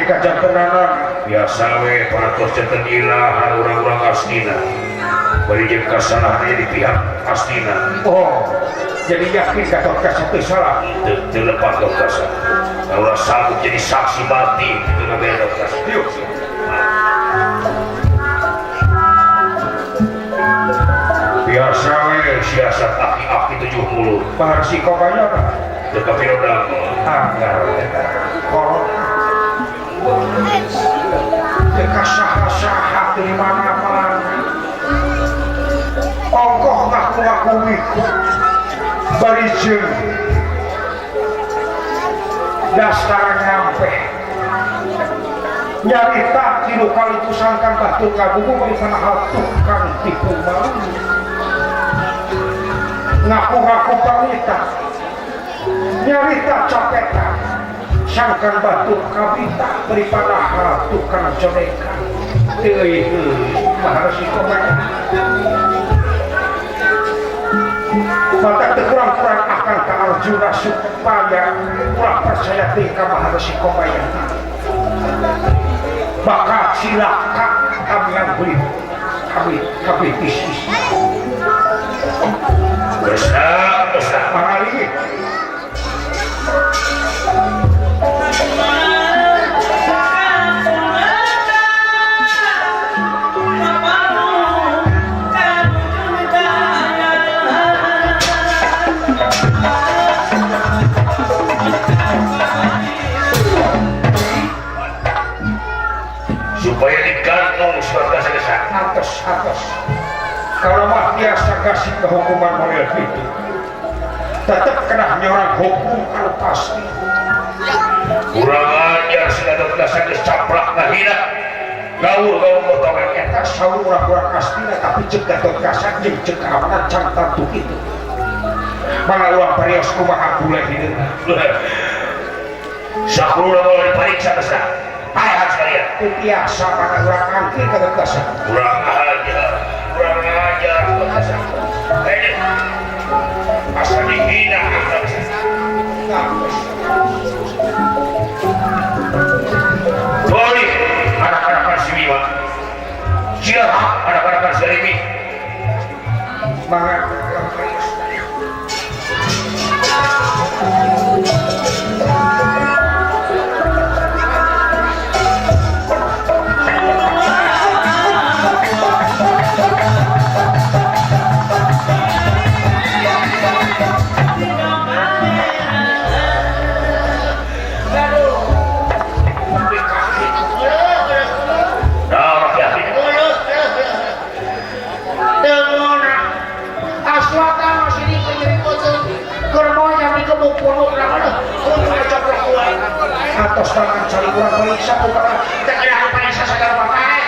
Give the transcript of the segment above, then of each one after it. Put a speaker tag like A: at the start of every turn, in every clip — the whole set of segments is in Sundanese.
A: Yakin kajantenanan
B: biasa we parantos janten ilahan urang-urang Astina bari jeung kasalahan di pihak Astina.
A: Oh, jadi yakin Gatot Kaca teu salah.
B: Teu lepas Gatot Kaca. Ulah sanggup jadi saksi mati itu namanya Gatot Kaca.
A: Yuk.
B: Biasa we siasat aki-aki 70.
A: Maharsi kobayana.
B: Teu kapirodang.
A: Anggar eta. Kolot. Teu kasaha-saha teu di mana-mana. Ongkoh ngaku-ngaku wiku. Bari jeung dasar nyampe nyarita tilu kali tusangkan batur kagugu bari kana tukang tipu malu ngaku-ngaku panita nyarita copetan sangkan batur kabita bari padahal tukang coneka teuing maharsi komayan maka kurang-kurang akan ke Arjuna supaya ulah percaya teh ka Maharsi Komayana bakal cilaka kami yang beli kami kami bisnis
B: besar besar
A: marali
B: supaya digantung sebagai desa
A: atas atas kalau mah biasa kasih ke hukuman model itu tetap kena nyorang hukum kalau pasti
B: kurang ajar sudah dasar caplak ngahina gaul gaul potongan
A: eta saur urang-urang astina tapi cek Gatot Kaca jeung cek keamanan can tantu kitu mana urang parios kumaha bule hideung
B: sakuruna boleh diperiksa besar payahan sekalian
A: biasa mana urang angkir Gatot Kaca
B: kurang ajar Gatot Kaca ini asal dihina boleh anak-anak si Bima siapa anak-anak si Rimi
A: mangga atas tangan cari urang periksa bukan
C: teu ada periksa segala bae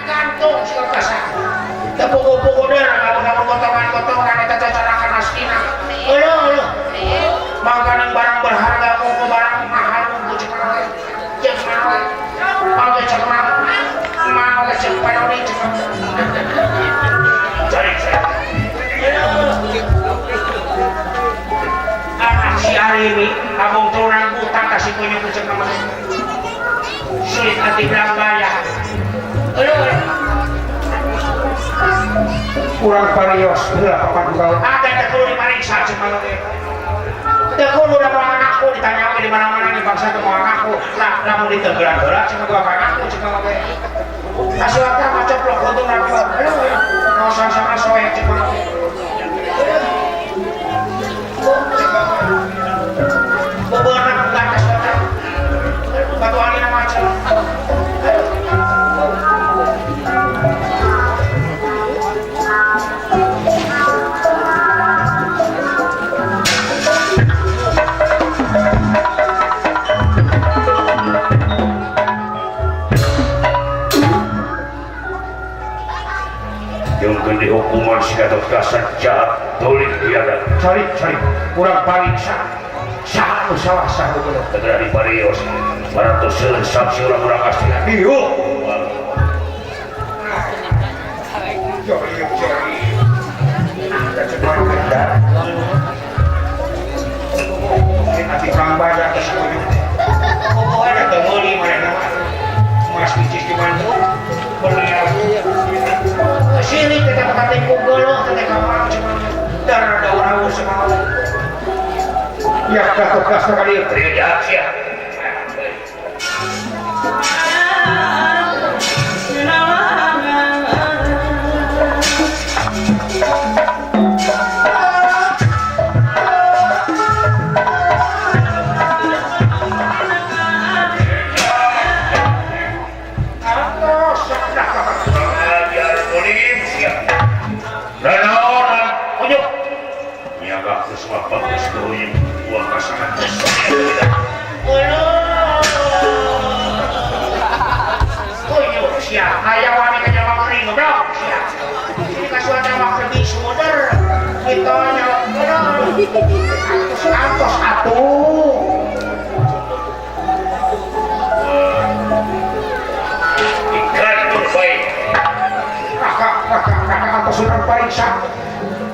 C: gantung segala kasa teu pugu-pugu deui lamun gotongan-gotongan eta cacarakan astina eueuh eueuh mangkaning barang berharga mau barang mahal mau cek mana cek mana mau cek mana mau cek paroni cek
B: cari
C: anak si Arimi abong turang utang kasih punya kucing nama sulit hati berambaya
A: kurang parios heula papan
C: ada teh kudu dipariksa cuma teh kudu da moal ngaku ditanya we di mana-mana di bangsa teh moal ngaku lah lamun ditegeran heula cuma gua ngaku cuma we asup tah macoplok untung rapi aduh sama soe cuma bebenang batas kota batu alina macam
B: yang gede hukuman si Gatot Kaca jahat dolim biadab
A: cari cari kurang pariksa sah salah sah
B: tegera di parios parantos seueur saksi urang-urang astina
A: diuk jori jori nanti perang banyak ke semuanya oh ada teu meuli manehna. Darah daun semau. Ya katok kasar kali
B: teriak sia.
A: Antos atuh.
B: Ikan baik.
A: Raka antos urang pariksa.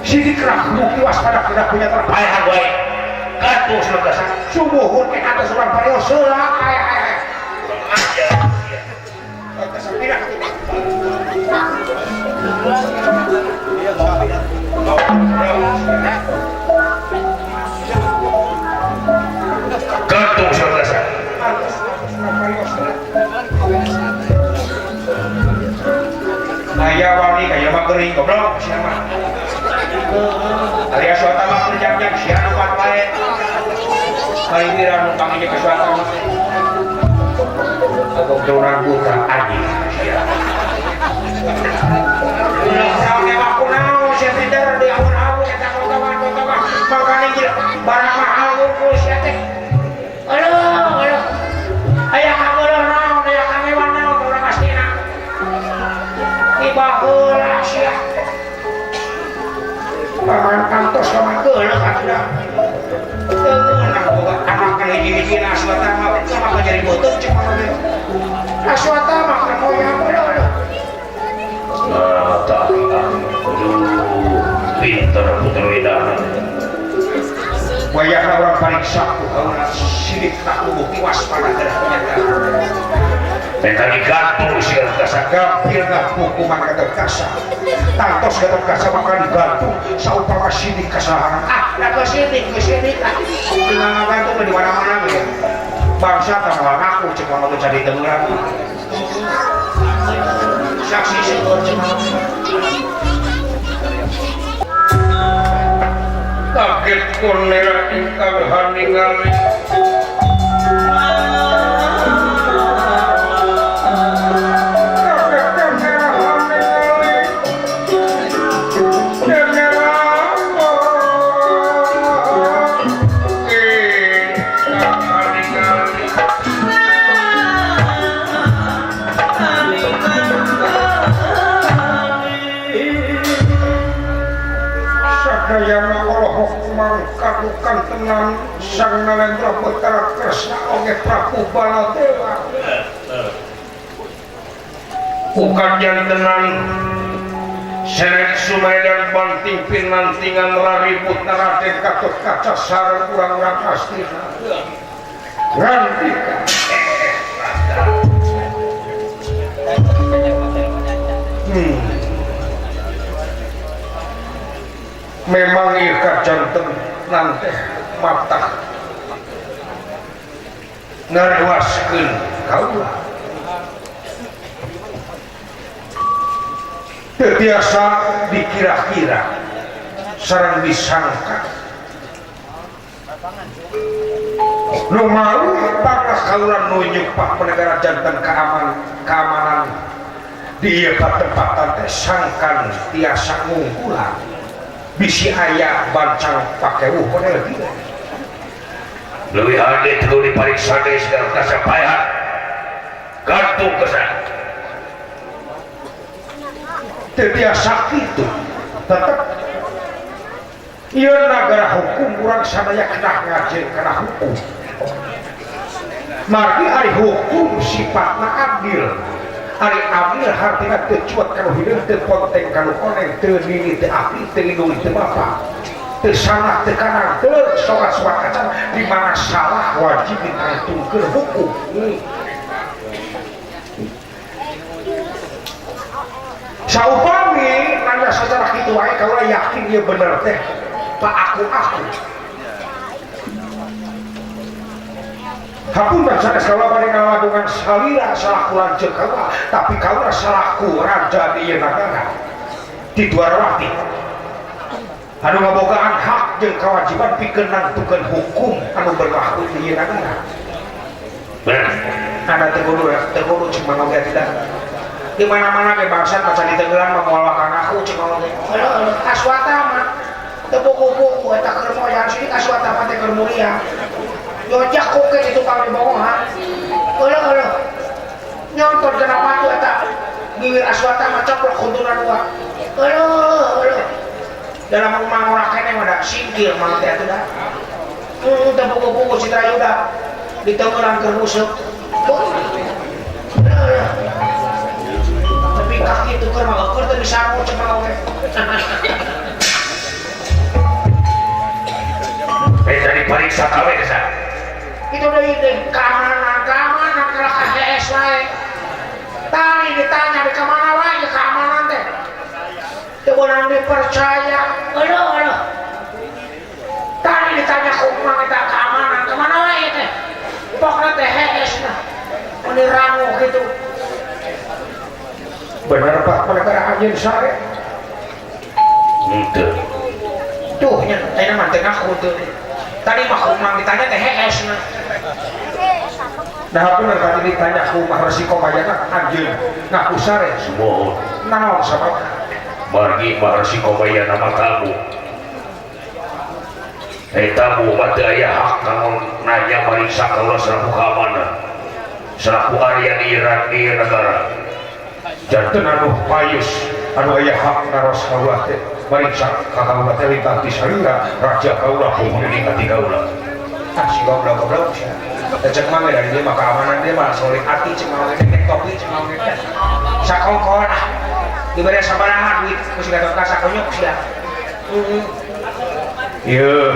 A: Sidik rak muki waspada kena punya terpayah
B: baik. Gantung selesai.
A: Sumuhun ke atas urang pariksa heula aya aya.
B: Gantung selesai.
A: Aya wani kaya mah geuring goblok sia mah. Aya suata mah kerjang-jang sia nu wae. Kali mira nu pangije ka suata mah. Agong dorang buta anjing sia. Ulah saone mah kunaon sia teh di awon-awon eta kotoman-kotoman. Makane barang mahal wungkul sia teh. Aduh, aduh. Aya kageuleuh naon, aya kamewan naon urang astina. Baheula sia. Paman kantos paman geuleuh atuh. Teu meunang boga anak kana hiji-hijina aswata mah mah jadi beuteung cek mah ge. Aswata mah keur moyang geuleuh.
B: Ah, tak. Aduh, pinter putra wedahan.
A: Wayahna urang pariksa ku hauna sidik tak bukti waspada kedah penyata.
B: Minta digantung sia
A: kasa gampil hukuman Gatot Kaca. Tantos Gatot Kaca maka digantung saupama sidik kesalahan. Ah, da geus sidik ah. Tinggal ngagantung di mana-mana ge. Bangsa tah moal ngaku cek mah geus jadi tenggelam. Saksi seueur cek mah.
D: Kaget konera ingkang haningali.
A: Mangkadukan tenang Sang Narendra Betara Kresna oge Prabu Baladewa.
D: Bukan jantenan Serek Sumaidan banting pinantingan raribut
A: Raden Gatot Kaca sareng urang-urang Astina. Rantika. Memang ieu kajanten nanteh matah ngarewaskeun kaula. Teu tiasa dikira-kira sareng disangka. Nu malu panglah kaula nunjuk pak penegara janten keamanan di ieu patempatan teh sangkan tiasa ngungkulan. Bisi aya bancang pakewuh model kieu.
B: Leuwih hade teu dipariksa deui segala kasa payah. Gantung kesan.
A: Teu tiasa kitu. Tetep ieu nagara hukum urang sadaya kedah ngajeun kana hukum. Margi ari hukum sifatna adil. Ari adil hartina teu cuat kanu hideung teu ponteng kanu koneng teu nini teu abdi teu indung teu bapa teu salah teu kanan teu sorat-sorat kacan di mana salah wajib ditangtungkeun hukum. Saupami ditanya secara kitu wae kaula yakin ieu bener teh Pak aku hapunten sanes kaula bade ngalagungan salira salaku lanceuk kaula tapi kaula salaku raja di ieu nagara di Dwarawati anu ngabogaan hak jeung kewajiban pikeun nangtukeun hukum anu berlaku di ieu nagara.
B: Bener.
A: Ada teu kudu cuma oge tidak. Di mana-mana ge bangsa maca di tenggelan mah moal wakana aku cuma oge.
C: Heuh, Aswata mah teu buku-buku eta keur moyan sidik Aswata mah teh keur mulia. Nyojak koke di tukang dibogohan. Heuh, heuh. Nyontor kana batu eta bibir Aswata mah coplok huntuna dua. Heuh, heuh.
A: Dalam mangora keneh mah da singkir mah teh atuh da. Teu buku-buku Citra Yuda di tenggelan keur busuk.
C: Tapi kaki itu keur mah keur teu disangu cuma oge.
B: Tadi pariksa kawe desa.
C: Itu deui teh keamanan keamanan kalah KHS wae. Tadi ditanya di kamana wae keamanan teh. Teu beunang dipercaya. Aduh aduh. Tadi ditanya kumaha eta keamanan kamana wae teh. Pokna teh HS nah. Meni ranguh gitu.
A: Bener Pak perkara anjeun sare.
B: Henteu.
A: Tuh nya ayeuna mah teu ngaku teu. Tadi mah kumaha ditanya teh HS nah. Nah bener tadi ditanya kumaha resiko bayana anjeun ngaku sare.
B: Sumohon.
A: Naon sababna?
B: Margi mah resiko bayana mah tamu. Tamu mah teu aya hak kanggo nanya mariksa kaula selaku keamanan. Selaku area di negara.
A: Janten anu payus anu aya hak naros kaula teh mariksa ka kaula teh lintang ti salira raja kaula kudu ningkati kaula. Ah si goblok-goblok sia. Cek mah dari dia mah keamanan dia mah solid hati cek mah nek topi cek mah teh. Sakongkon ah dibere sabaraha duit ku si Gatot Kaca konyok sia.
D: Ieu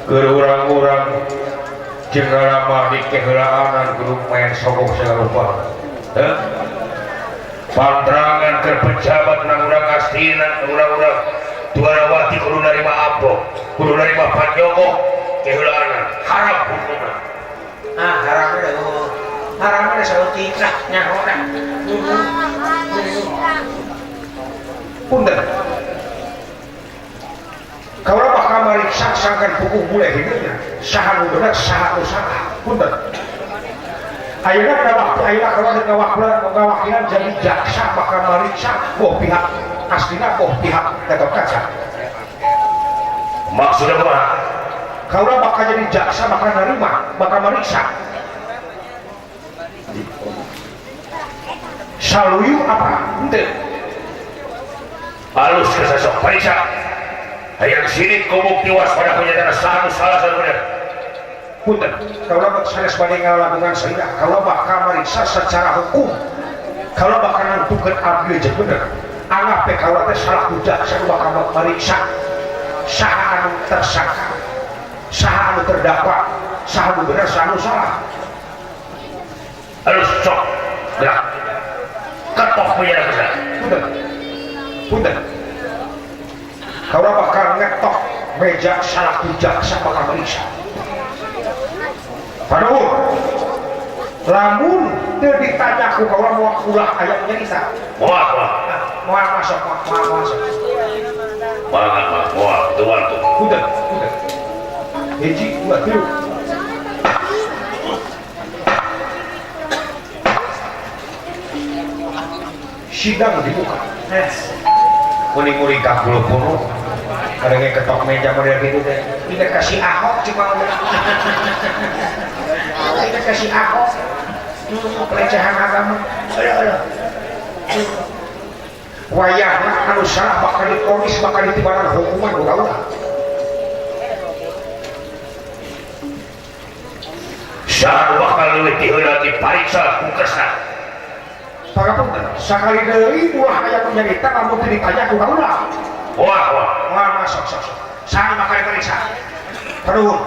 D: keur urang-urang jeung ngaramah di keheulaanan kudu main sogok segala rupa.
B: Heuh. Pantrangan keur pejabat urang-urang astina urang-urang Dwarawati kudu narima amplop, kudu narima panjogok keheulaanan harap hukumna.
A: Ah harap we oh. Harap we saeutik lah nyaho dah. Punten. Kaula bakal mariksa sangkan buku mulai hidupnya saha nu bener saha nu salah. Punten. Ayeuna kana waktu ayeuna kaula ngawakilan jadi jaksa bakal mariksa boh pihak aslina boh pihak Gatot Kaca.
B: Maksudna kumaha?
A: Kaula bakal jadi jaksa bakal narima bakal mariksa. Saluyu apa? Henteu.
B: Alus ke sosok pariksa. Hayang sidik ku bukti waspada punya saha nu salah saha bener.
A: Punten, kaula mah sanes bade ngalakukan salira, kaula bakal mariksa secara hukum. Kaula bakal nangtukeun adil jeung bener. Anggap we kaula teh salah ku jaksa nu bakal mariksa saha anu tersangka, saha anu terdakwa, saha anu bener, saha anu salah.
B: Alus sok gerak. Ketok punya bisa.
A: Punten. Punten. Kaula bakal ngetok meja salah ku jaksa bakal mariksa. Paduh, lamun teu ditanya ku kaula moal ulah aya nyarita.
B: Moal, moal.
A: Moal masuk, moal masuk.
B: Moal, moal, teu wantu.
A: Punten, punten. Hiji, dua, tilu. Sidang dibuka.
C: Yes.
A: Muni-muni kakulo kuno. Kadang ketok meja model gitu teh. Ini kasih Ahok cuma udah. Ini kasih Ahok. Pelecehan agama. Aduh, aduh. Wayahna anu salah bakal diponis bakal ditibanan hukuman ku kaula.
B: Saha bakal leuwih ti heula dipariksa ku Kresna.
A: Pangapunten, sakali deui ulah aya nu nyarita lamun teu ditanya ku kaula.
B: Wah, wah.
A: Wah, masuk, sok, sok. Saha bakal diperiksa? Panuhun.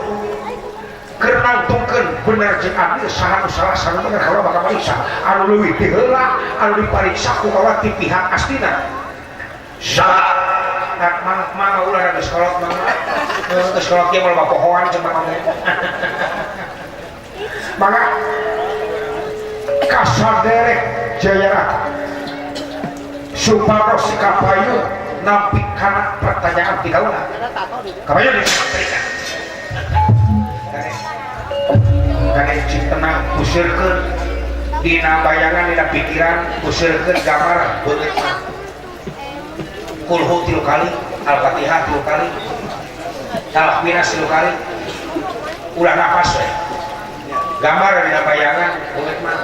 A: Keur nangtungkeun bener jeung adil saha nu salah saha nu bener kaula bakal mariksa. Anu leuwih ti heula anu dipariksa ku kaula ti pihak astina. Saha mang mang ulah geus kolot mang. Geus kolot ge moal pohoan cuma mang. Maka kasaderek Jayarata supados kapayu nampi kana pertanyaan ti kaula. Kapayu disampaikan. Kane cing tenang usirkeun dina bayangan dina pikiran usirkeun gambar beungeut mah. Kulhu 3 kali, Al-Fatihah 3 kali, Talak Minas 3 kali, ulah napas we. Gambar dina bayangan beungeut mah.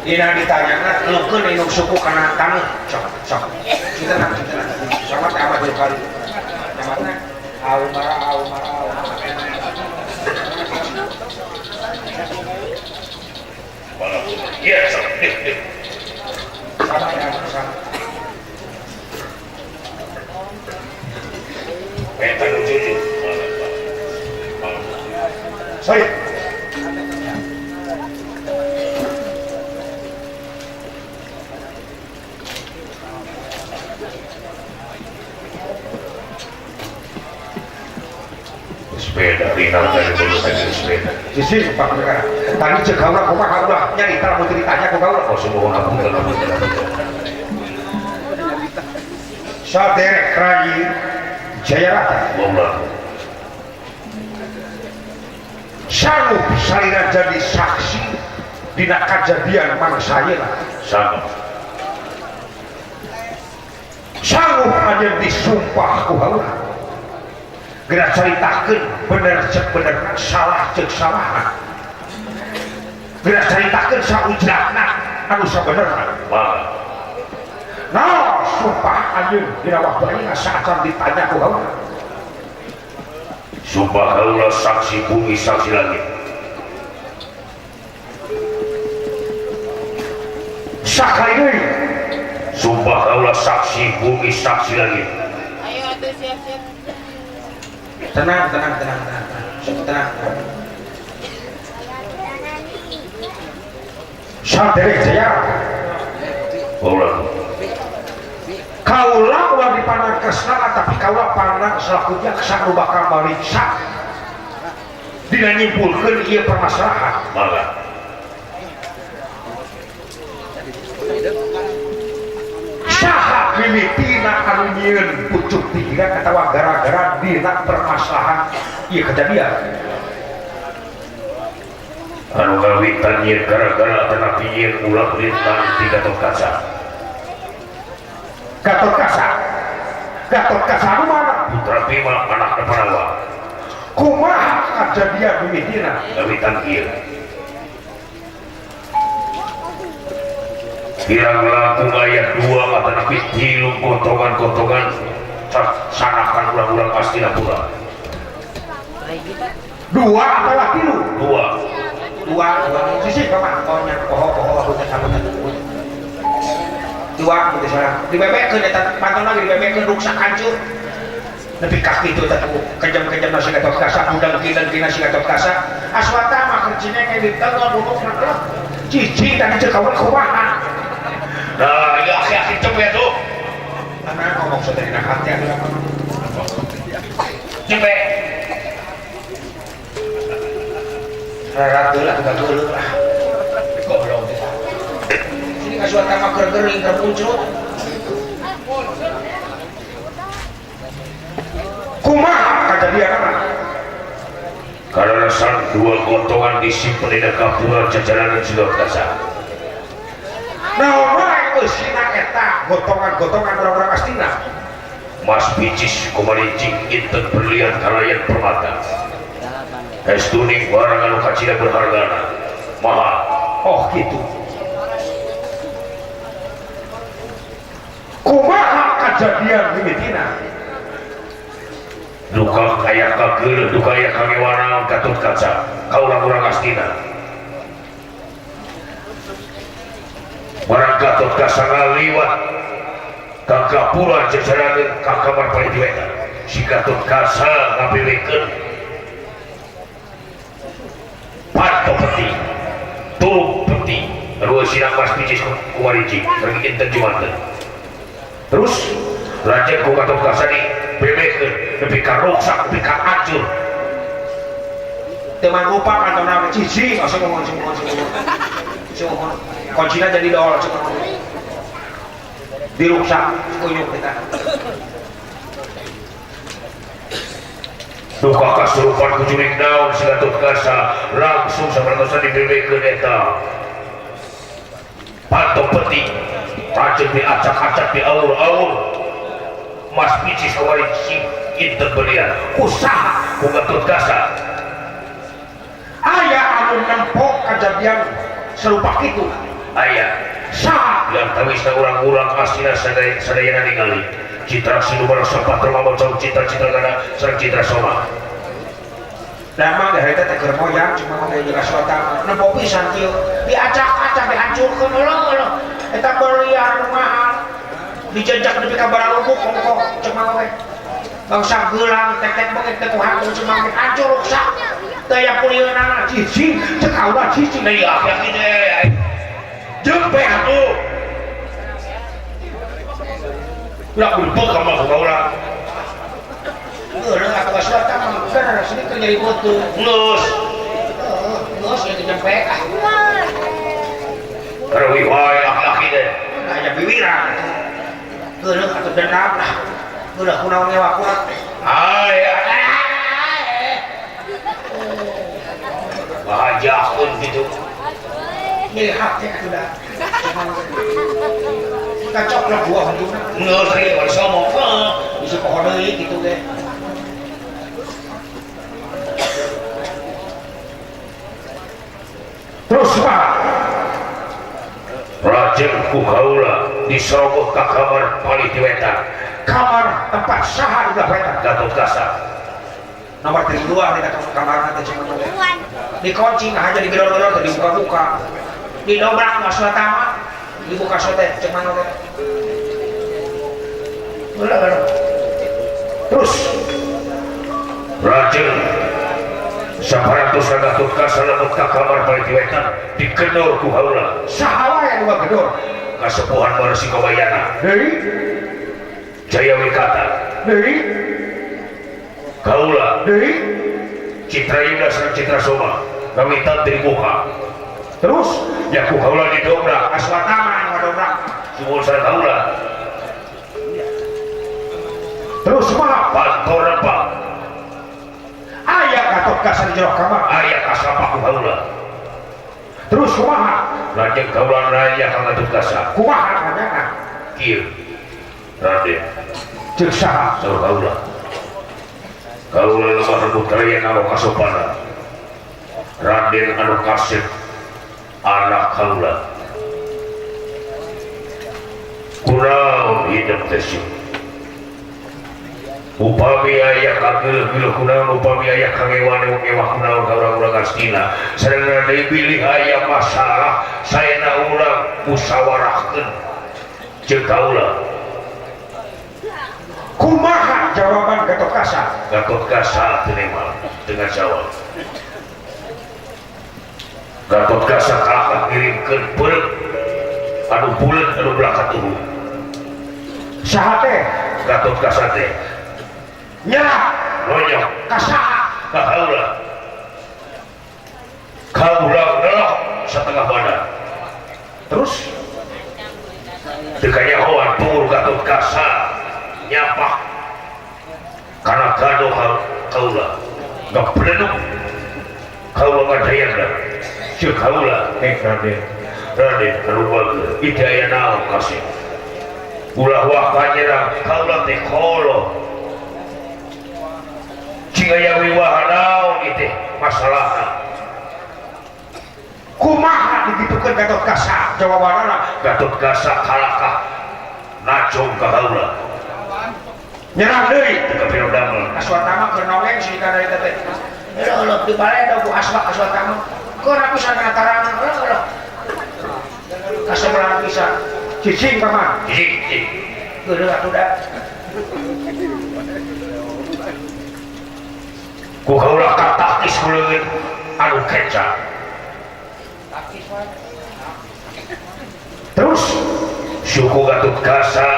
A: Dina ditanyana leukeun indung suku kana taneuh sok sok. Cing tenang cing tenang. Sama teh abah 3 kali. Camatna au mara au mara au.
B: Iya, sama.
A: Sama ya, sama. Sorry.
B: Sepeda, Rina dari dulu tadi sepeda.
A: Sisi, Pak Negara. Tadi cek kaula kumaha ulah nyarita lamun teu ditanya ku kaula.
B: Oh, sumuhun apunten apunten.
A: Saderek Rai Jayarata.
B: Wallah.
A: Sanggup salira jadi saksi dina kajadian mangsa ayeuna.
B: Sanggup.
A: Sanggup aja disumpah ku haula. Geura caritakeun bener cek benerna, salah cek salahna. Geura caritakeun saujrahna anu sabenerna. Nah, sumpah anjeun dina waktu ayeuna saacan ditanya ku haula.
B: Sumpah haula saksi bumi saksi langit.
A: Sakali deui.
B: Sumpah haula saksi bumi saksi langit.
E: Ayo atuh siap-siap.
A: Tenang, tenang, tenang, tenang, tenang, tenang. Saderek Jaya.
B: Ulah.
A: Kaula ulah dipandang kresna tapi kaula pandang selaku jaksa nu bakal mariksa. Dina nyimpulkeun ieu permasalahan.
B: Mangga.
A: Saha mimitina anu nyieun pucuk pikiran atawa gara-gara dina permasalahan ieu kejadian.
B: Anu ngawitan nyieun gara-gara tanapi nyieun ulah lintang ti Gatot Kaca.
A: Gatot Kaca. Gatot Kaca anu mana?
B: Putra Bima anak Pandawa.
A: Kumaha kejadian mimitina?
B: Ngawitan ieu. Kirang langkung ayat 2 atanapi 3 kotongan-kotongan sanakan urang-urang Astinapura.
A: 2 atau 3?
B: 2.
A: 2 sisi kemana? Konya poho-poho aku teh sama teh. 2 gitu salah. Dibebekeun eta pantona dibebekeun ruksak hancur. Nepi ka kitu teh kejam-kejam nasi Gatot Kaca, udang-kidang nasi Gatot Kaca. Aswata mah kercine ke di tengah bubuk na. Cicing tadi cek kawan kumaha.
B: Nah, ya akhir-akhir cepet tuh.
A: Karena ngomong saudara hati aku
B: cepet.
A: Ratu lah, bukan dulu lah. Goblok teh. Sini kasuat sama gering termuncul. Kumaha kejadian apa?
B: Karena sang dua gotongan disimpan di kapura jajaranan Gatot Kaca.
A: Nah, wae eusina eta gotongan-gotongan urang-urang Astina.
B: Mas bicis kumarincing inten berlian kalayan permata. Estuning barang anu kacida berhargana. Maha.
A: Oh gitu. Kumaha kejadian mimitina?
B: Duka kaya kageuleuh, duka aya kangewanaan Gatot Kaca, ka urang-urang Astina. Barang Gatot Kaca ngaliwat ka gapura jajaraneun ka kamar palidiwetan. Si Gatot Kaca ngabewekeun panto peti, turuk peti, ruas sinang mas bicis kumariji, pergi inten jumanten. Terus lanjut ku Gatot Kaca di bebekeun nepi ka ruksak nepi ka hancur.
A: Teu mangrupa kantona cicing asa ngomong ngomong ngomong. Kuncina jadi dol diruksak kunyuk kita.
B: Duka kasurupan ku jurig naon si Gatot Kaca langsung sapertosa dibebekeun eta. Panto peti rajin diacak-acak diaur-aur mas picis awari si inten belian usaha ku Gatot Kaca.
A: Aya anu nempok kejadian serupa itu
B: aya
A: sah
B: yang tawisna urang-urang asina sadayana ningali citra siluman sempat termamocong citra-citra gana sareng citra soma.
A: Damang dari teh keur moyang cuma ngomong jelas suata nempok pisan kieu diacak-acak dihancurkeun eueuh eta belian mahal dijejak nepi ka baralubuk kongko cuma we bangsa geulang tek-tek beungeut teh ku hancur cuma hancur ruksak daya pulieunana cicing cek kaula cicing
B: deui aki teh jempe atuh ulah kumpul ka mah kaula
A: geuleuh atuh suata mah bener sini keur nyeri beuteung
B: geus
A: geus ieu jempe ah
B: karuwi wae aki teh
A: aya biwirang geuleuh atuh dendam lah geuleuh kunaon ngewa kuat
B: aya bahajakeun kitu
A: nyeri hati atuh da kita coplok buah hentuna
B: geus ieu mah somo
A: bisa poho deui kitu ge
B: terus Pak rajin ku kaula diserobot ka kamar palih di wetan
A: kamar tempat saha di belah wetan
B: Gatot Kaca
A: nomor 32 di kamar teh cuma dikunci nah aja digedor-gedor teh dibuka-buka didobrak Aswatama dibuka sote cek mana teh
B: terus rajin 100 Gatot Kaca lebet ka kamar palih di wetan digendor ku haula
A: saha wae anu ngagedor
B: kasepuhan Resi Kabayana
A: deui
B: Jaya Wikata
A: deui
B: kaula
A: deui
B: Citra Yuda sareng Citra Soma kawitan dibuka
A: terus
B: ya ku kaula didobrak
A: Aswatama anu ngadobrak
B: sumur sareng kaula
A: terus kumaha
B: panto rempak
A: aya Gatot Kaca di jero kamar
B: aya kasapak ku kaula
A: terus kumaha
B: lanjut kaula nanya ka Gatot Kaca
A: kumaha nanyana
B: kieu Raden
A: ceuk saha
B: saur kaula kaula lemah lembut kalian anu kasopanan Raden anu kasep anak kaula kunaon hidup teh upami aya kageuleuh kunaon upami aya kangewa-ngewa kunaon ka urang-urang Astina sareng deui bilih aya masalah saena urang musyawarahkeun ceuk kaula
A: kumaha jawaban Gatot Kaca
B: Gatot Kaca teu nemal teu ngajawab Gatot Kaca kalahka ngirimkeun peureuk anu buleut anu belah katuhu
A: saha teh
B: Gatot Kaca teh
A: nyerah
B: ronyok
A: ka saha
B: ka kaula kaula ngelok setengah badan
A: terus
B: teu kanyahoan puur Gatot Kaca nyapak karena gaduh kaula gablenuk kaula ngadayana ceuk kaula eh Raden Raden anu bager ieu aya naon kasih ulah waka nyerang kaula teh kolo cing aya wiwaha naon ieu teh masalahna
A: kumaha digitukeun Gatot Kaca jawabanana
B: Gatot Kaca kalakah najong ka kaula
A: nyerang deui
B: teu kapiro damel
A: Aswatama keur nongeng si kana eta teh leuh di baledo ku Aswa Aswatama keur pisan kana tarangan leuh kasebelah pisan cicing paman
B: cicing
A: geuleuh atuh da
B: ku kaula katakis ku leungeun anu keca terus suku Gatot Kaca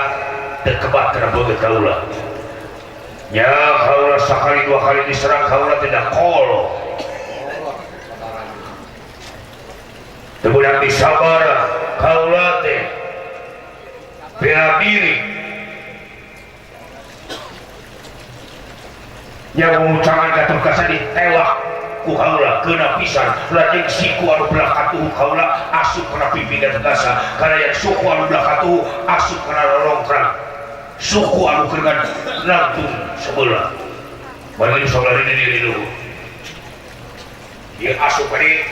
B: teu kebat kana beungeut kaula. Nya kaula sakali dua kali diserang kaula tidak kolo. Teu meunang disabar kaula teh bela diri. Nya ngucangan Gatot Kaca ditewak ku kaula keuna pisan lajeng siku anu belah katuhu kaula asup kana pipi Gatot Kaca kana yang suku anu belah katuhu asup kana lolongkrang suku anu keur nangtung sebelah bagi sebelah ini diri dulu dia asup kali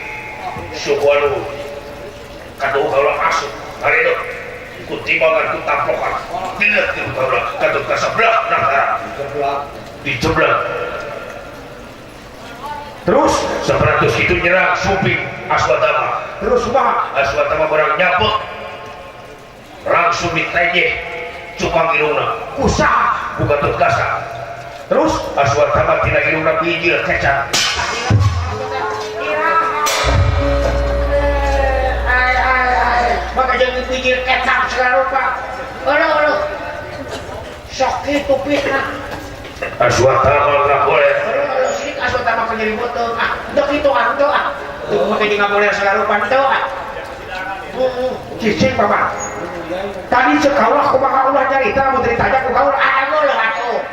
B: suku anu katuhu kaula asup hari itu ku timbangan ku taplokan tidak ku kaula Gatot Kaca belah nangkara dijeblak. Terus 100 itu nyerang suping Aswatama. Terus kumaha? Aswatama barang nyapek langsung ditejeh cukang irungna kusaha ku Gatot Kaca. Terus Aswatama tina irungna bijil kecap.
C: Ai ai ai maka jeung bijil kecap segala rupa. Aduh aduh. Sok kitu fitnah.
B: Aswatama nggak boleh.
C: Aduh sirik Aswatama keur nyeri beuteung. Ah, teu kitu ah, teu ah. Teu make jeung ngaboleh segala rupa teu ah.
A: Cicing bapak. Tadi cek kaulah kumaha ulah nyarita mun ditanya ku kaula
C: ah geuleuh atuh.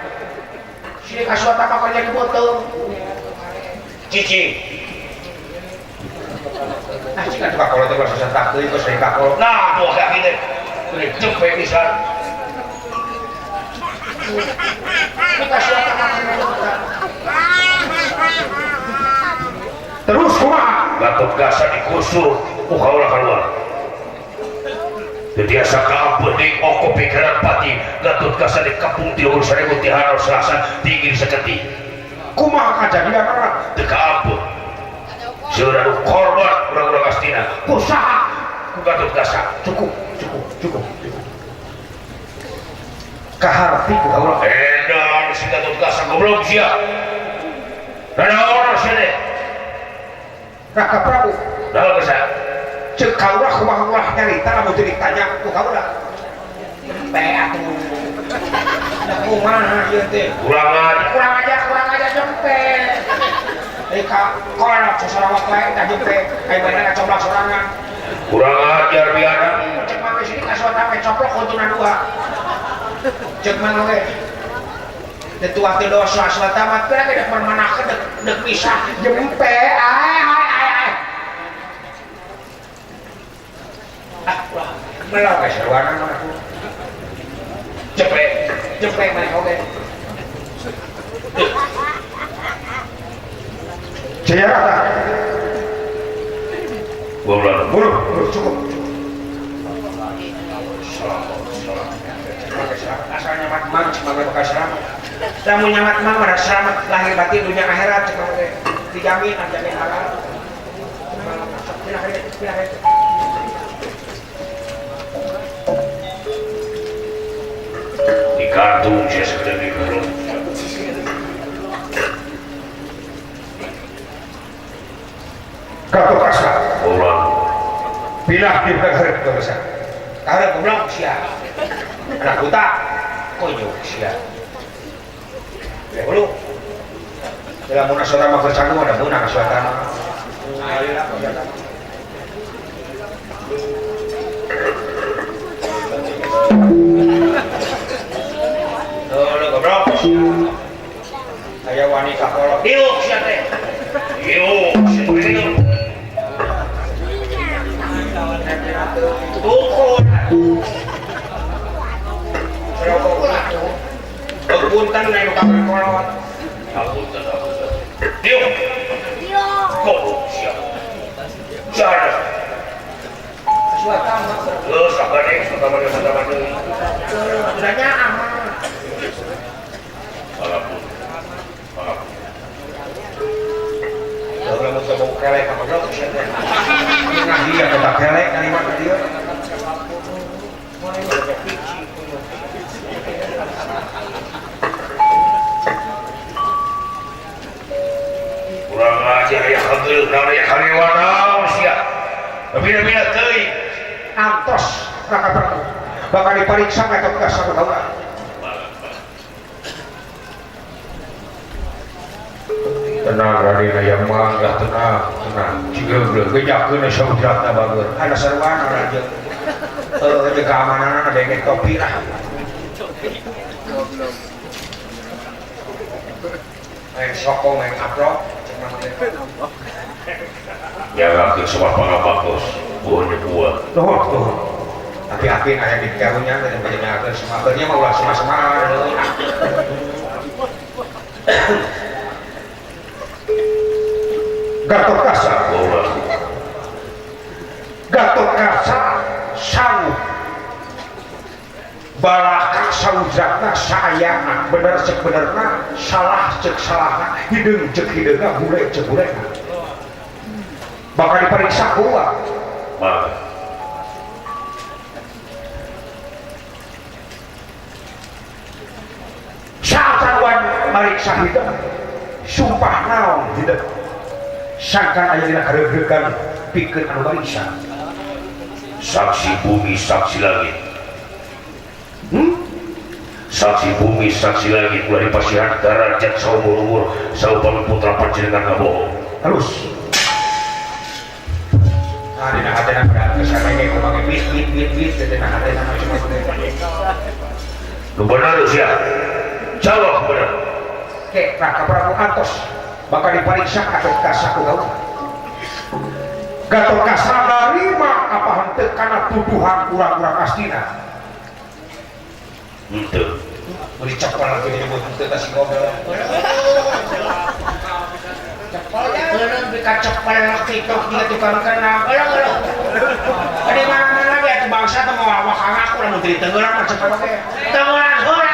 C: Sirik Aswatama keur nyeri beuteung.
B: Cicing.
A: Ah cing atuh kakolot teh ulah susah tak deui geus kakolot.
B: Nah, tuh kaki teh. Cepet pisan.
A: Terus kumaha?
B: Gatot Kaca dikusur ku kaula keluar. Teu tiasa kaampeuh deui oko pikiran pati Gatot Kaca dikepung ti luhur seribu ti harau selasan tinggi saketik.
A: Kumaha kajadianna?
B: Teu kaampeuh. Seueur anu korban urang-urang Astina.
A: Ku saha?
B: Ku Gatot Kaca.
A: Cukup, cukup, cukup, cukup. Kaharti ku kaula.
B: Edan si Gatot Kaca goblok sia. Nanaon sia teh?
A: Raka Prabu.
B: Naon geus?
A: Ceuk kaula kumaha ulah nyarita lamun teu ditanya ku kaula.
C: Teh atuh. Kumaha ieu teh?
B: Kurang aja,
C: kurang aja, kurang aja jempe.
A: Eh ka kolot sasarawat wae tah jempe. Aya bener coplok sorangan.
B: Kurang ajar biadab.
C: Cek mah sini Aswatama coplok untuna dua. Cek mana we? Detua teh dosa Aswatama teh dek mananakeun dek dek pisah
A: jempe. Ai ai ai ai.
C: Ah, ulah melau
A: ka sarwana mah.
B: Jempe,
C: jempe maneh oge.
A: Jaya rata.
B: Goblok.
A: Buru, buru cukup.
C: Asal nyamat mang cuma bakal selamat. Lamun nyamat mang mah selamat lahir batin dunia akhirat cek oge. Dijamin jamin halal.
B: Digantung sia sakedeng di goblok.
A: Gatot Kaca.
B: Ulah.
A: Pindah di hareup Gatot Kaca.
C: Kahareup goblok sia. Anak buta konyol sia.
A: Hulu. Lamun Aswatama keur candu ada meunang Aswatama.
C: Heuh goblok. Aya wani ka kolot. Diuk sia teh.
B: Diuk sia teh.
C: Tukul. Punten anu ka kolot.
B: Apunten, apunten. Diuk. Goblok sia. Sia.
C: Aswatama.
B: Geus sabareng sabareng sabareng.
C: Udahnya aman.
B: Walaupun. Walaupun.
A: Lamun teu bau kelek ka goblok sia teh. Nah dia kata kelek kalimat dia.
B: Kurang ajar ya kageul naon ya karewana sia. Bina-bina teuing.
A: Antos Raka Prabu. Bakal diperiksa atau enggak sama kaula.
D: Tenang Raden aya mangga tenang, tenang. Cigeugleug gejakeun saudratna bager.
A: Ada seruan raja. Heuh keamananna dengek topi lah. Main sokong, main aprok.
B: Jaga ke semua pangabakos, buahnya buah.
A: Nuhun, nuhun. Tapi api aya di karunya, dan banyak semua akhirnya mau ulah semua-semua. Gatot Kaca, Gatot Kaca sanggup balaka saujatna saayana bener cek benerna salah cek salahna hideung cek hideungna bule cek bulena bakal diperiksa kuat saat mariksa hideung sumpah naon hideung sangkan aya dina kareugeukan pikeun anu mariksa
B: saksi bumi saksi langit. Saksi bumi saksi langit ulah dipasihan darajat saumur-umur saupami putra panjenengan ngabohong
A: terus nah dina hatena pada kesana ge kumaha bit bit bit bit dina hatena cuma
B: nu bener sia jawab bener
A: ke Raka Prabu antos bakal diperiksa atau kasaku gaul Gatot Kaca narima apa henteu kana tuduhan urang-urang astina
B: henteu
A: meuli cepel lagi disebut henteu tah si goblok cepel beunang bika cepel kitu dia tukang kenang eueuh di mana-mana ge atuh bangsa teh moal wakang aku lamun teu tenggelam mah cepel oge tenggelam heula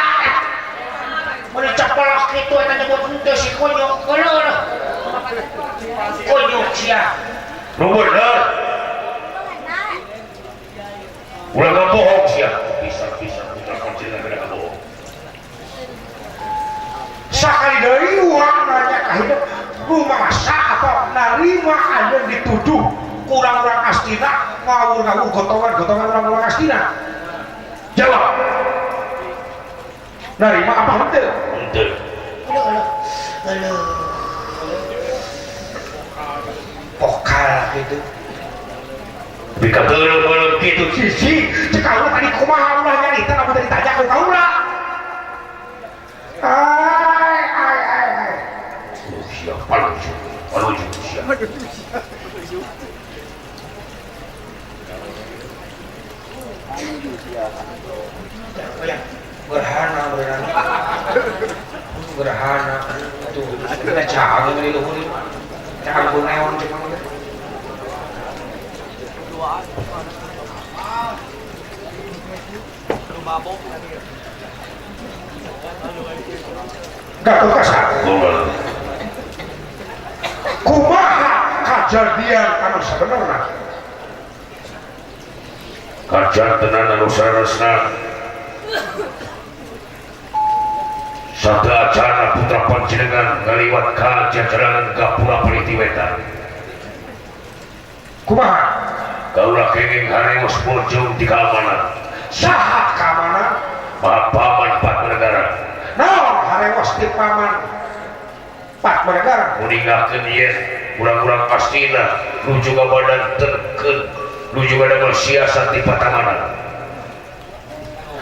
A: meuli cepel kitu eta nyebut henteu si kunyuk eueuh kunyuk sia
B: nu bener ulah ngabohong sia bisa-bisa putra panjenengan beda kabohong
A: sakali deui urang nanya ka hidup rumasa atau narima anu dituduh kurang-urang astina ngawur-ngawur gotongan-gotongan urang-urang astina jawab narima apa henteu
B: henteu
A: aduh pokal gitu
B: bika geuleuh-geuleuh kitu
A: sisi cek kaula tadi kumaha ulah nyarita lamun tadi ditanya ku kaula ai ai ai ai
B: sia paluju paluju sia
A: gerhana gerhana gerhana tuh kita cang di luhur cang kuneon cek mah Gatot Kaca kumaha kajadian anu sabenerna
B: kajantenan anu saresna sabda acana putra panjenengan ngaliwat ka jajaranan gapura Peliti Wetan
A: kumaha
B: kaula kenging harewos bojong di keamanan
A: saha keamanan
B: paman Patmanegara
A: naon harewos di paman Patmanegara
B: muningakeun yen urang-urang pastina nuju ka badan terkeun nuju ka damel siasat di patamanan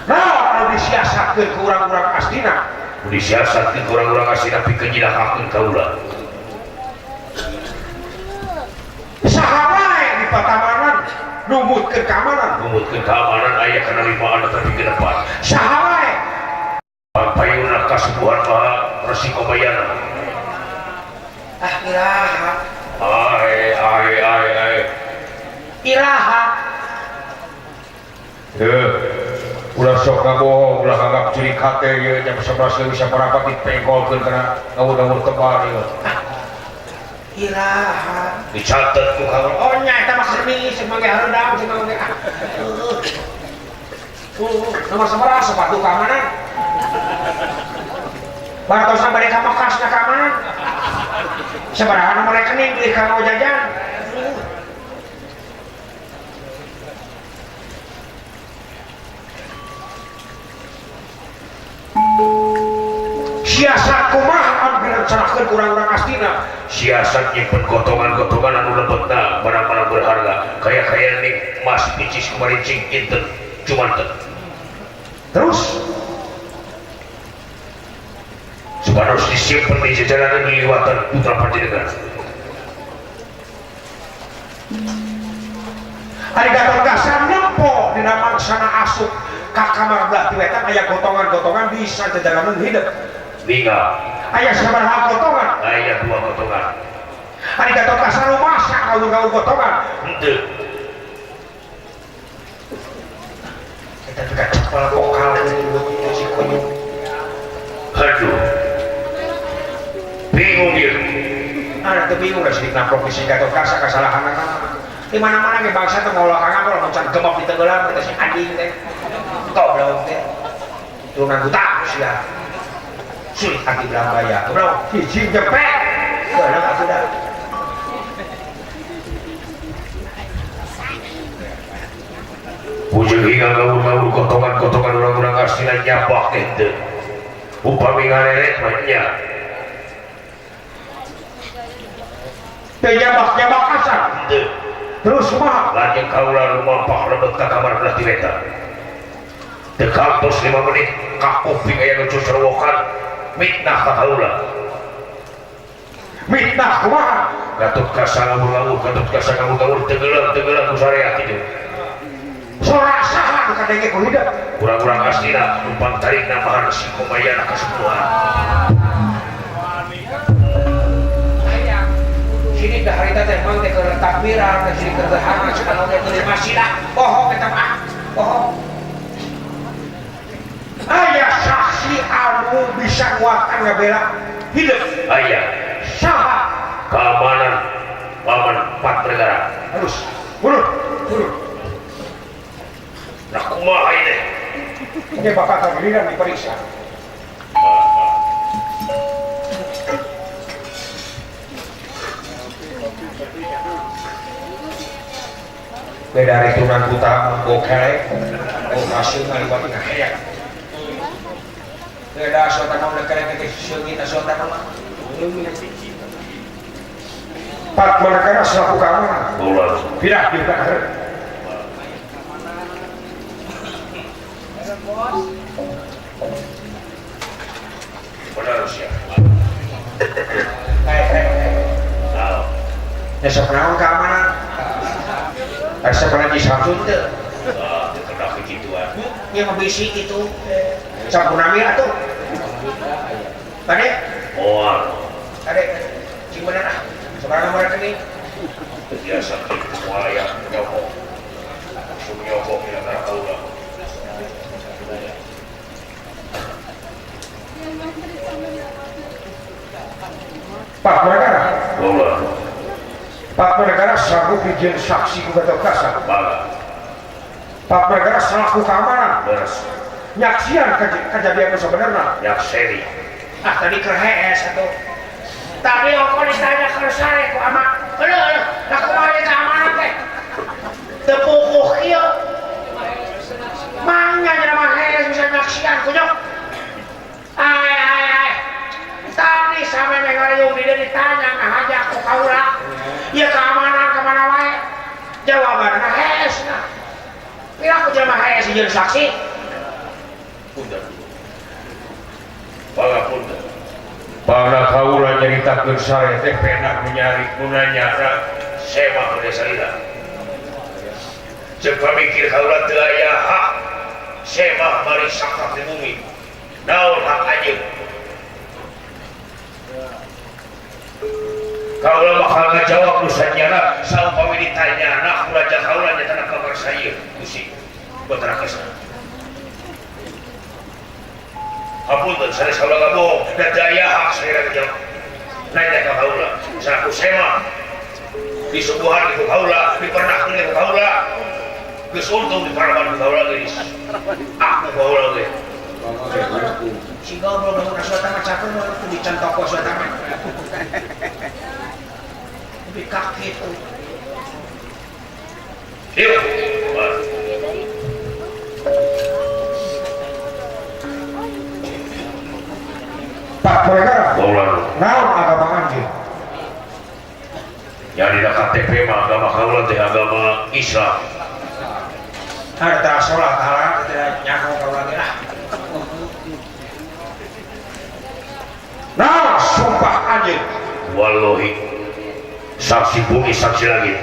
A: naon anu disiasatkeun ku urang-urang astina
B: nu disiasatkeun ku urang-urang astina pikeun nyilakakeun kaula
A: saha wae di patamanan numutkeun keamanan
B: numutkeun keamanan aya kana lima anu tapi ke depan
A: saha wae
B: payuna kasubuhan maha Resi Kobayana
A: ah iraha
B: ai ai ai ai
A: iraha
D: heuh ulah sok ngabohong ulah nganggap curi kate ieu jam 11 leuwih saparapat dipengkolkeun kana ngawur-ngawur tebal ieu
A: iraha
B: dicatet ku kaula
A: oh nya eta mah seni sebagai hareudang sebagai nomor sabaraha sepatu keamanan bartosna bade ka Mekasna keamanan sabaraha nomor rekening beli ka mau jajan Siasat kumaha anu direncanakeun urang-urang Astina?
B: Siasat nyimpen gotongan-gotongan anu lebetna barang-barang berharga kaya-kaya nih mas picis kumarincing kinten cumanten.
A: Terus
B: supados disimpen di jalanan liliwatan putra panjenengan.
A: Ari Gatot Kaca nempo dina mangsana asup ka kamar belah ti wetan aya gotongan-gotongan bisa jajalanan hidup.
B: Ningal
A: aya sabaraha gotongan?
B: Aya 2 gotongan.
A: Ari Gatot Kaca rumasa ngawur-ngawur gotongan?
B: Henteu.
A: Eta teh kacepel pokal si kunyuk.
B: Aduh. Bingung ieu.
A: Ada teu bingung da sidik naprok si Gatot Kaca kasalahanna. Di mana-mana ge bangsa teh ngolah kanggo lamun can gemop di tenggelam eta si anjing teh. Goblok teh. Turunan buta sia. Sulit hati belambaya. Goblok hiji jepet. Goblok atuh dah.
B: Ujung hingga ngawur-ngawur gotongan-gotongan urang-urang Astina nyabak teh. Upami ngareret mah nya.
A: Teu nyabak-nyabak asa.
B: Henteu.
A: Terus kumaha?
B: Lajeng kaula lumampah lebet ka kamar belah ti wetan. Teu kantos 5 menit ka kuping aya nu cucerwokan mitnah ka kaula.
A: Mitnah kumaha?
B: Gatot Kaca ngawur-ngawur, Gatot Kaca ngawur-ngawur tenggelam-tenggelam ku sareat kitu.
A: Sora saha nu kadenge ku hideung?
B: Urang-urang Astina numpang tarikna mahar si Komayana kasepuhan.
A: Sini dah harita teh mang teh keur takbiran teh sini keur hangat cenah oge teu masina bohong eta mah bohong. Aya saksi anu bisa nguatkan ngabela hidup.
B: Aya
A: saha?
B: Keamanan paman empat negara.
A: Harus bunuh bunuh.
B: Nah kumaha ini?
A: Ini bakal kagiliran diperiksa. Beda dari turunan buta gokelek, gokasung ngaliwat ngaheyak. Beda sota mah udah kelek ke seungit sota mah. Pak Manakara selaku keamanan. Tidak diutak.
B: Benar sih.
A: Besok naon keamanan? Resep lagi Samsun teu.
B: Ah, teu kena kegituan.
A: Nya ngebisi kitu. Sampun amir atuh. Bade?
B: Moal.
A: Bade. Cing bener ah. Sabaraha nomor rekening?
B: Biasa kitu moal aya nyokok. Langsung nyokok kira-kira kaula.
A: Pak Manakara.
B: Bola.
A: Pak Manakara sanggup dijieun saksi ku Gatot Kaca. Pak Manakara selaku keamanan.
B: Beres.
A: Nyaksian kejadian sebenarnya.
B: Nyakseni.
C: Ah tadi keur hees atuh. Tadi ongko ditanya keur sare ku ama. Eueuh eueuh, lah kumaha ieu keamanan teh? Teu puguh kieu. Mangga nya mah hees bisa nyaksian kunyuk. Ai ai ai. Tadi sampe ngariung di dieu ditanya ngahaja ku kaula. Ieu keamanan ka mana wae? Jawabanna hees nah. Pira ku jelema hees jeung saksi?
B: Punten. Pangapunten. Para kaula nyaritakeun sare teh penak nu nyari nu nanya semah nu salila. Ceuk pamikir kaula teu aya hak semah bari sakak di bumi. Naon hak anjeun? Kaula bakal ngajawab nu sanyana saumpami ditanyana ku raja kaula nyatana kamar saya gusi botra kesana. Hapunten sanes kaula ngabohong da teu aya hak saya ngajawab. Nanya ka kaula sanaku sema disuguhan ku kaula dipernahkeun ku kaula geus untung diparaban ku kaula geus aku kaula ge.
C: Si goblok lamun asup mah cakeun mah kudu dicentok ku asup mah. Lebih kaki tuh.
B: Yuk.
A: Pak Negara naon agama anjeun?
B: Ya dina KTP mah agama kaula teh agama Islam.
A: Harta salat halal teh nyaho kaula teh lah. Nah, sumpah anjeun.
B: Wallahi saksi bumi saksi langit.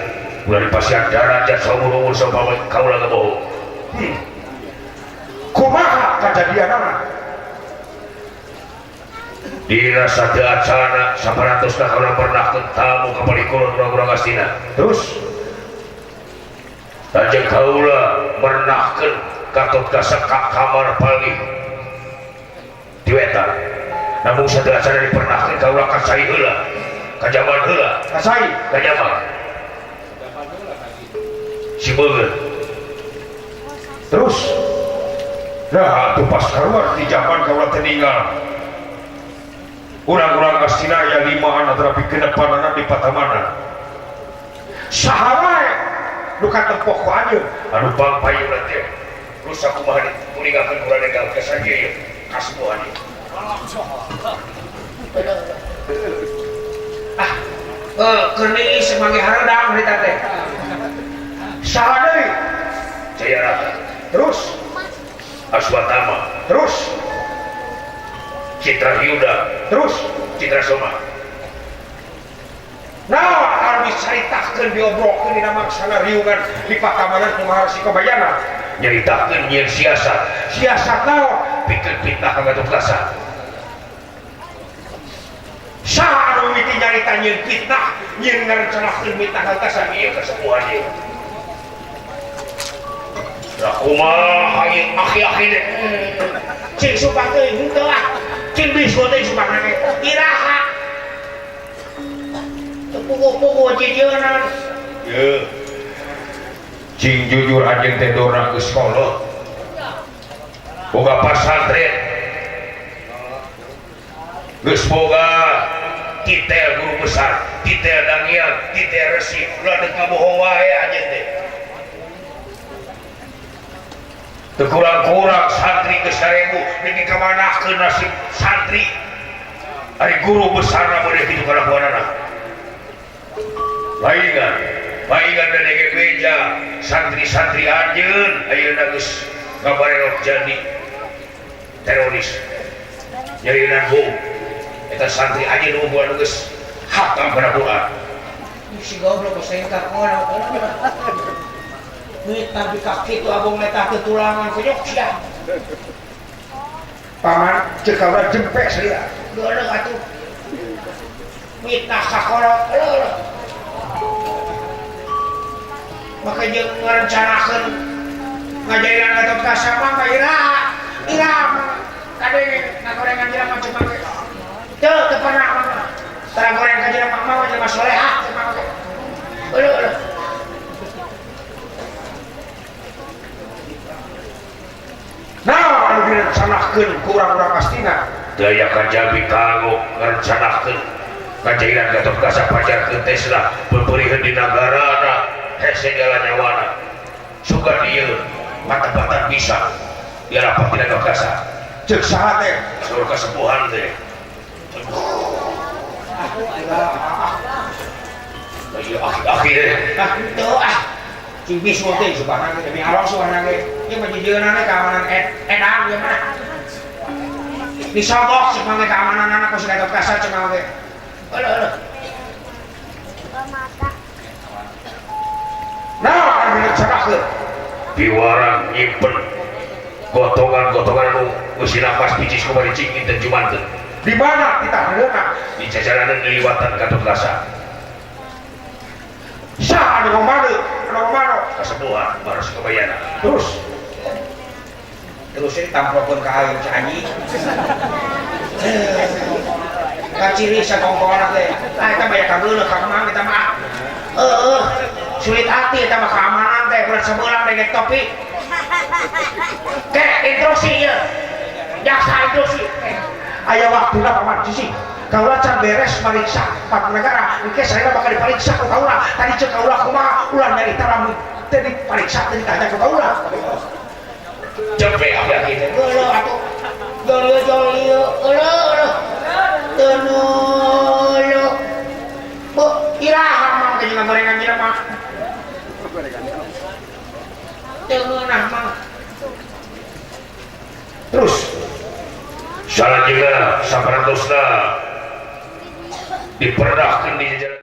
B: Ulah dipasihan darajat saumur-umur saumpama kaula ngebohong.
A: Kumaha kajadianana?
B: Dina sateuacana saparantosna kaula pernah tamu ka palikulon urang-urang Astina.
A: Terus
B: lajeng kaula mernahkeun Gatot Kaca ka kamar palih di wetan. Namun sateuacana dipernahkeun kaula ka cai heula, ka jaman heula,
A: ka cai,
B: ka jaman. Si beungeut.
A: Terus nah atuh pas keluar di jaman kaula teh ninggal.
B: Urang-urang Astina aya limaan tetapi kedepanana di patamana.
A: Saha wae nu katempoh ku anjeun?
B: Anu pangpayuna teh rusak kumaha diuningakeun ku Raden Gatot Kaca ieu kasubuhan ieu.
C: Ah, keur niis manggih hareudang harita teh.
A: Saha deui?
B: Jayarata.
A: Terus
B: Aswatama.
A: Terus
B: Citra Yuda.
A: Terus
B: Citra Soma.
A: Nah, anu dicaritakeun diobrolkeun dina mangsana riungan di patamanan kumaha Resi Kabayana.
B: Nyaritakeun nyieun siasat.
A: Siasat naon?
B: Pikeun fitnah ka Gatot Kaca.
A: Saha anu mimiti nyarita nyieun fitnah, nyieun ngarencanakeun fitnah ka Gatot Kaca?
B: Ieu kasepuhan ieu. Lah kumaha ieu akhi-akhi teh?
C: Cing sumpah teuing henteu ah. Cing bisul teh sumpah teh. Iraha. Teu puguh-puguh jijeunan.
B: Yeuh. Cing jujur anjeun teh dona geus kolot. Boga pasantren. Geus boga titel guru besar, titel dangiang, titel resi, ulah deuk ngabohong wae anjeun teh. Teu kurang-kurang santri geus 1000 deui kamanahkeun nasib santri. Ari guru besarna beuneh kitu kalakuanana. Paingan, paingan da dege beja santri-santri anjeun ayeuna geus ngabarelok jadi teroris. Nyarieuna bom. Eta santri anjeun unggul geus hatam kana Quran.
C: Si goblok sengkak ngono. Duit tapi kaki itu abong letah ke tulangan kejok sia.
A: Paman cek kaula jempek sia.
C: Geuleuh atuh. Mitnah sakolot leuh. Maka jeung ngarencanakeun ngajairan Gatot Kaca mah ka iraha. Iraha kadenge ngagorengan jelema cuma ge. Teu teu pernah mah. Tara goreng ka jelema mah jelema solehah cuma ge. Leuh leuh.
A: Nah, anu direncanakeun ku urang-urang Astina.
B: Teu aya kajabi kanggo ngarencanakeun kajairan Gatot Kaca pajarkeun Tesla peupeuriheun di nagarana hese segala nyawana. Sugan ieu mata-mata bisa diarapat dina Gatot Kaca.
A: Ceuk saha teh?
B: Saur kasepuhan teh. Ieu akhi-akhi teh.
C: Ah, henteu ah. Cing bisul teh subhanallah demi Allah subhanallah. Ieu mah jijieunana keamanan edan ieu mah. Disogok cek mah keamananana ku si Gatot Kaca cek mah ge. Eueuh eueuh.
A: Nah, anu direncanakeun
B: piwarang nyimpen gotongan-gotongan anu geus napas picis kumaha cing inten jumanteun.
A: Di mana ditahanna?
B: Di jajaranan diliwatan Gatot Kaca.
A: Saha anu ngomano? Anu ngomano?
B: Kasepuhan Baros Kabayana.
A: Terus
C: terus ini tampilkan ke aing si anjing. Kaciri sakongkolan teh. Ah eta mah ya kageuleuh ka mang eta mah. Heueuh. Sulit hati eta mah keamanan teh bulan sebelah dege topi. Ke instruksi ieu. Jaksa instruksi.
A: Aya waktuna paman sisi. Kaula can beres mariksa empat negara, engke saya bakal diperiksa ku kaula. Tadi ceuk kaula kumaha ulah nyarita lamun teu diperiksa teu ditanya ku kaula.
B: Cepet aki-aki teh.
C: Geuleuh atuh. Jol jol ieu. Geuleuh. Teu nuluk. Bu, iraha mang teh jeung gorengan jelema. Teu ngeunah mang.
A: Terus
B: salajengna saparantosna diperdahkeun di jajaran.